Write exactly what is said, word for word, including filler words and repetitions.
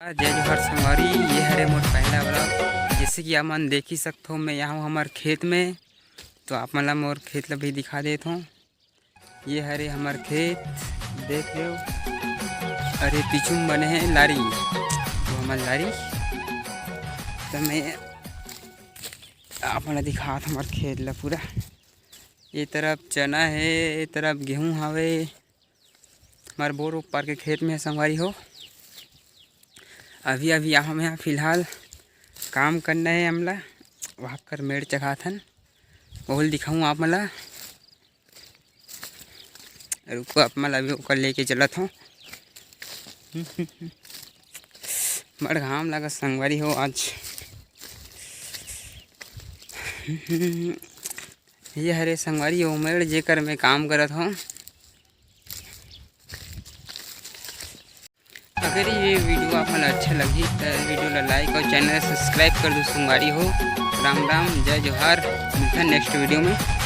जय जोहार संगवारी, ये हरे मोर पहला vlog। जैसे कि आप मन देख ही सकथो, मैं यहाँ हूँ हमर खेत में, तो आप मन ला मोर खेत ला भी दिखा देत हूँ। ये हरे हमर खेत, देख लो। अरे पीछू में बने हैं लारी, वो हमर लारी। तो मैं आप मन ला दिखात हमर खेत ला पूरा। ये तरफ चना है, ये तरफ गेहूं हवे। हमर बोर ऊपर के खेत में है संगवारी हो। अभी अभी यहाँ में फिलहाल काम करना है हमला, वहाँ कर मेड़ चघाथन, ओहल दिखाऊँ आप मन ला। रुको, आप मन ला अभी ओकर लेके चलत हूँ। बड़ घाम लागत संगवारी हो आज। ये हरे संगवारी हो मेड़, जेकर मैं काम करत हूँ। अगर ये video आप मन अच्छा लगी तो video ला like और channel subscribe कर दो संगवारी हो। राम राम, जय जोहार, मिलता next video में।